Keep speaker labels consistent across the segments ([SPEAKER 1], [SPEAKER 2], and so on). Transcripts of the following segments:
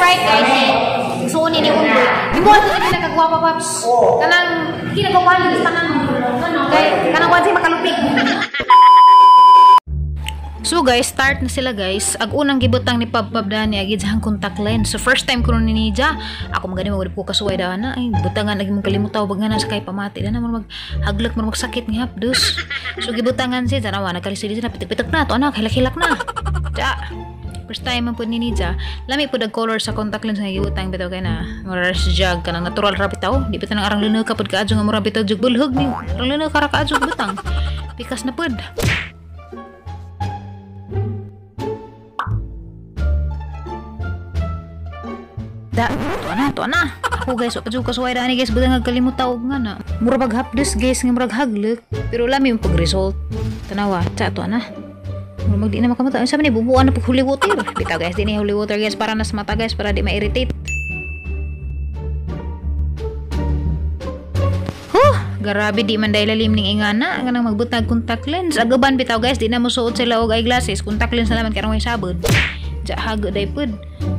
[SPEAKER 1] Sprite guys. Igsuon ni Undoy. Gibuhat ni pinakagwapa paps. Kanang kinagwapahan ni tanan. Kay kanang wansi makalupig. So guys, start na sila guys. Ag unang gibutang ni Pabpab dani ag ijang contact lens. So first time ko ni nija, ako magani mo ko kasuway dana. Ay butangan lagi mong kalimutaw bag nga na sa kay pamati dana mo maghaglak mo magsakit nga hapdos. So gibutangan siya tanawa nagkalisod na pitik-pitik na to anak hilak-hilak na. Ja. First time man pud ni nija. Lami pud ang color sa contact lens nga gibutang bitaw kay na. Mura sa jug kanang natural ra bitaw. Di bitaw nang arang luno ka pud kaadyo nga mura bitaw jug bulhog ni. Arang luno ka ra kaadyo butang. Pikas na pud. Da, tuwa na. Ako guys, wa pa jud kasuway dani guys, butang nagkalimutaw nga na. Mura bag hapdos guys, nga murag haglek, pero lami yung pag-result. Tanawa, tsa tuwa na. Mura mag di na makamata. Unsa man ni bubuan na pag holy water. Bitaw guys, di ni holy water guys para nas mata guys, para di ma-irritate. Huh, grabe di man dahil lalim ning ingana kanang magbutag contact lens. Agaban bitaw guys, di na mosuot sila og eyeglasses, contact lens na laman kay way sabod. Ja hag day pud.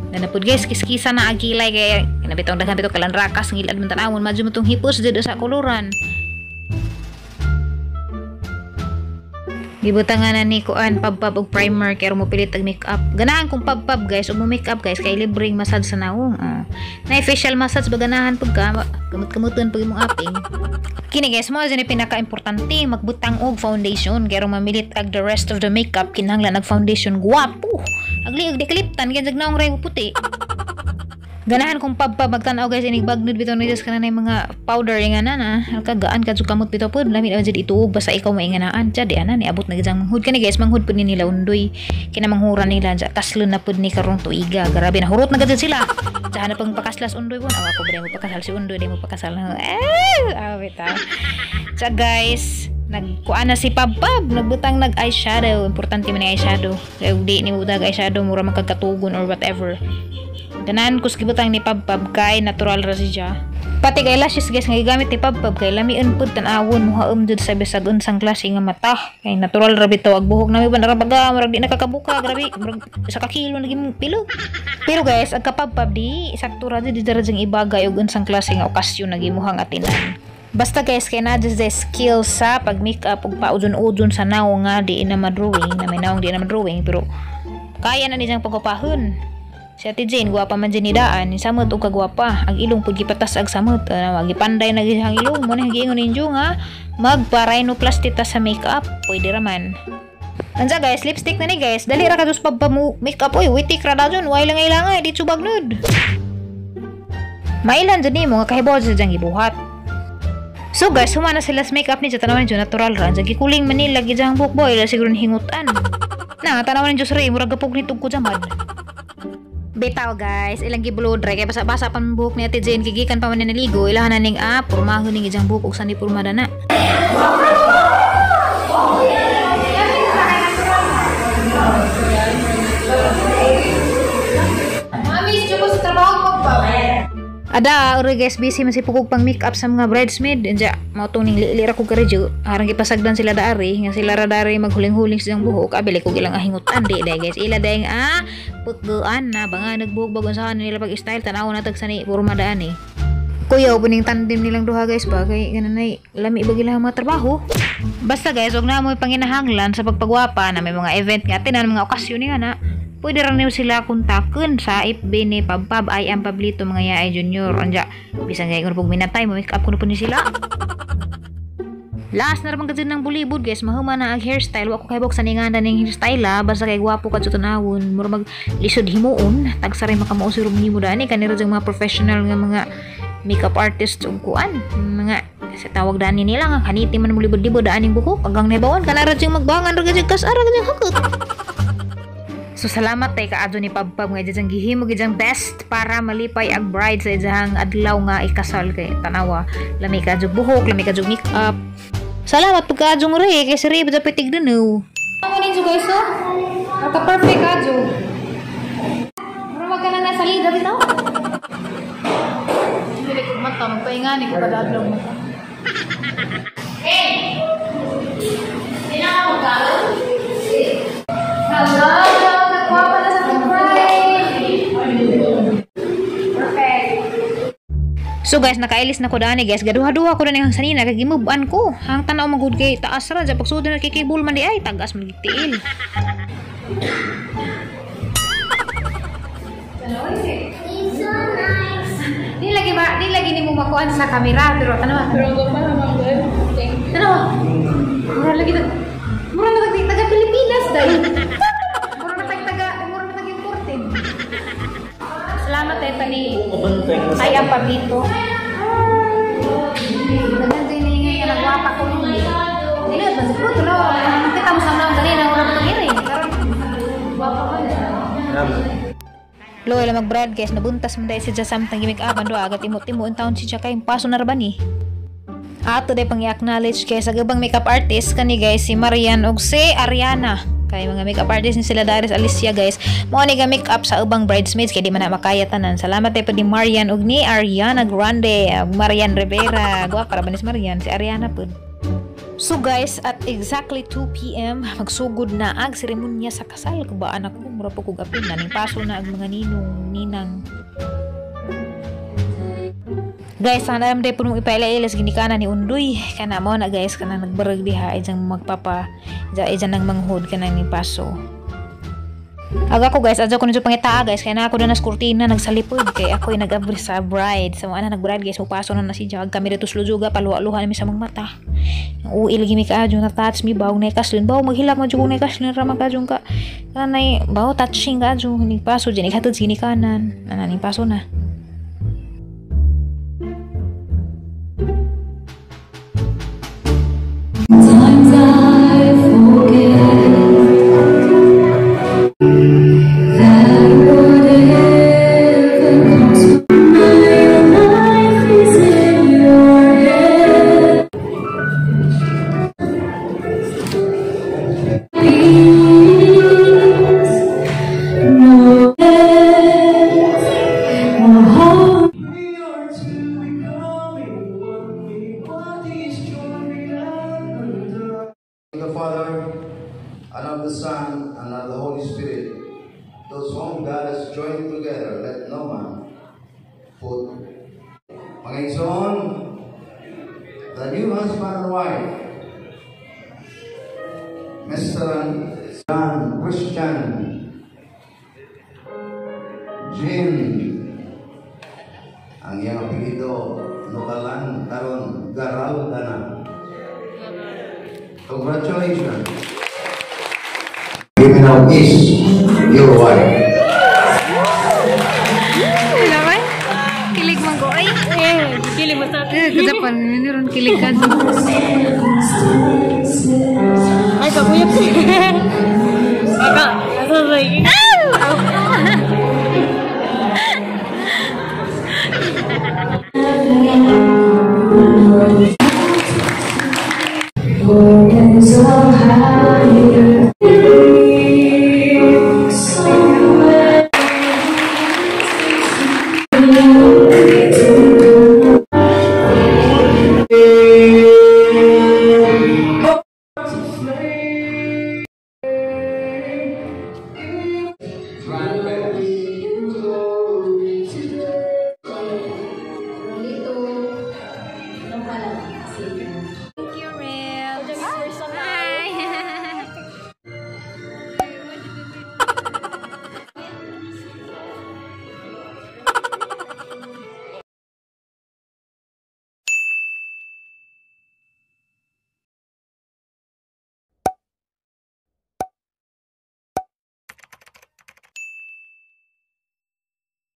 [SPEAKER 1] Nanapod guys, kiskisa na agilay kay kinabitong daghan bitaw kalan rakas ngilad man tanawon madyo mo tong hipos jud sa koloran. Gibutangan na ni kuan Pabpab og primer kay mo pilit og makeup. Ganahan kong Pabpab guys, og mo makeup guys kay libreng massage sa nawong. Na facial massage ba ganahan pud ka, kamot-kamoton pag imong aping. Kini guys, mo jud ni pinaka-importante magbutang og foundation kay mamilit ag the rest of the makeup kinahanglan ag foundation guwapo. Agliog di kaliptan kay jag naong ray puti. Ganahan kong Pabpab magtan-aw guys inig bagnud bitaw ni just kanang mga powder nga na na gaan ka jud kamot bitaw pud lami na jud ituog basta ikaw mainganaan ja di ana niabot na gid ang manghud kani guys, manghud pud ni nila Undoy kinamanghuran nila ja kaslon na pud ni karong tuiga, grabe na hurot na gid sila ja na pang pakaslas Undoy bon aw ako ba mo pakasal si Undoy di mo pakasal bitaw ja guys. Nagkuan na si Pabpab, nagbutang nag eyeshadow. Importante man ni eyeshadow. Kay di ni butang eyeshadow mura man kagkatugon or whatever. Ganahan ko sa gibutang ni Pabpab kay natural ra siya. Pati kay lashes guys nga gigamit ni Pabpab kay lamiun pud tan-awon muhaom jud sa bisag unsang klase nga mata. Kay natural ra bitaw ag buhok nami ba narabaga murag di nakakabuka grabe murag isa ka kilo na gimong pilo. Pero guys ag kapabpab di sakto ra jud di ra jud ibagay og unsang klase nga okasyon na gimuhang atinan. Basta guys kay na just the skill sa pag makeup ug paudon-udon sa nawong nga di na ma-drawing, na may nawong di na ma-drawing pero kaya na niyang pagwapahon. Si Ate Jane gwapa man jud ni daan, samot og kagwapa, ang ilong pud gipatas ag samot, gipanday na gid ang ilong mo na giingon ninyo nga magpa-rhinoplasty ta sa makeup, pwede ra man. Ansa guys, lipstick na ni guys, dali ra ka dus pagpa mo makeup oy, witik ra dajon, way langay-langay di tsubag nud. Mailan jud nimo nga kahibaw sa jang gibuhat. So guys, humana sila sa makeup ni tanawan ninyo natural ra. Diyan gikuling Manila gid ang buhok boy, siguro hingutan. Na tanawan ninyo sir, murag gapog ni tug ko jamad. Bitaw guys, ilang gi-blow dry kay basa-basa pa man buhok ni Ate Jane kay gikan pa man ni naligo, ilahan na ning pormahon ning ijang buhok ug sani pormada na.
[SPEAKER 2] Mami, ko sa trabaho mo.
[SPEAKER 1] Ada, uri guys, busy man si pugog pang makeup sa mga bridesmaid. Anja, mao tong ning liilira ko karedyo. Harang gipasagdan sila daari, nga sila ra dari maghuling-huling sa buhok. Abili ko ilang ahingutan di day guys. Ila day putguan na banga nagbuhok bagon sa nila pag-style tan-aw na tag sani porma daan eh. Kuya, puning tandem nilang duha guys ba kay gananay lami ba ilang mga trabaho. Basta guys, og na mo'y panginahanglan sa pagpagwapa na may mga event nga tinan mga okasyon nga na. Pwede rin niyo sila kontaken sa FB ni Pabpab, I am Pablito mga yaay junior. Anja, bisan gay kuno pug minatay mo make up kuno po ni sila. Last na ramang kadto ng bulibod guys, mahuma na ang hairstyle. Wa ko kahibok sa ninganda ning hairstyle ha, basta kay gwapo kadto tanawon, mura mag lisod himuon, tagsa ray makamuo si nimo dani kanira jang mga professional nga mga makeup artists ug kuan, mga sa tawag dani nila nga kaniti man mo libod-libod daaning buhok, agang nahibawan kanara jang magbangan ra gyud kas ara gyud hakot. So salamat tay kaadto ni Pabpab nga ijang gihimo gijang best para malipay ang bride sa ijang adlaw nga ikasal kay tanawa lami ka jud buhok, lami ka jud makeup. Salamat pagkaadto re kay si Ray dapat tigdano.
[SPEAKER 2] Ano ninyo guys oh? Ka perfect adto. Mura mag ka na nasa lida bitaw. Dili ko mata magpaingani ko kada adlaw mata. Eh. Di na ako kaon. Hello.
[SPEAKER 1] So guys, nakailis na ko dani guys. Gaduha-duha ko dani ang sanina kay gimuban ko. Hang tan-aw man gud kay taas ra ja pagsud na kay cable man di ay tagas man tiil.
[SPEAKER 2] It's so nice. Di lagi ba, di lagi nimo makuan sa kamera pero tanawa.
[SPEAKER 3] Pero ang pa naman girl.
[SPEAKER 2] Tanawa. Mura lagi tag mura na tag taga Pilipinas dai. Mura na tag taga mura na tag imported. Salamat ay pani. Ay ang Pablito. Dagan jay ni nga nagwapa ko ni. Dili ba sa puto no. Kita mo sa naong ganina ora pa tong iri. Karon gwapa ko na.
[SPEAKER 1] Loy la mag-bride guys, nabuntas man dahil si Jasam tang gimik aban do agat imo-timo in taon si Jakay paso na ra ba ni. Ato day pang i-acknowledge guys sa gabang makeup artist kani guys si Marian ug si Ariana. Kay mga makeup artist ni sila Daris Alicia guys. Mao ni ga makeup sa ubang bridesmaids kay di man na makaya tanan. Salamat day pud ni Marian ug ni Ariana Grande ug Marian Rivera. Gwapa ra ba ni si Marian, si Ariana pud. So guys, at exactly 2 p.m. magsugod na ang seremonya sa kasal. Kubaan ako, mura po kog apil na ning paso na ang mga ninong, ninang. Guys, sana am day punong ipaila-ilas ginikanan ni Undoy. Kana mo na guys, kana nagbarag diha ay diyang magpapa, ay diyang nang manghod kanang ning paso. Aga ko guys, adyo ko nito pangitaa guys, kaya na ako na nas kurtina nagsalipod kay ako ay nag-abri sa bride. Sa mga nag-bride guys, mupaso na na si Jag. Kami dito sa Lujuga, paluwa-luha nami sa mga mata. Ang uil gimi ka adyo na touch mi baw na kaslin baw maghilak man jud na kaslin ra man kadyo ka. Kanay baw touching ka adyo ning paso diyan ikhatod ginikanan. Ana ning paso na.
[SPEAKER 4] Times I forget that whatever comes, my life is in your hands. Peace, no ends, no hope.
[SPEAKER 5] We are two becoming one. We bodies joined under.
[SPEAKER 6] The Father, and of the Son, and of the Holy Spirit. Those whom God has joined together, let no man put. Mga igsoon, the new husband and wife, Mr. and John Christian, Jean, ang iyang apelyido, Nukalan, karon Garal na. Congratulations. You now is your wife.
[SPEAKER 2] Naman? Kilig man ko ay.
[SPEAKER 3] Eh, kilig mo sa
[SPEAKER 2] Eh, kajapan niron kilig ka.
[SPEAKER 3] Ay, kakuyap siya.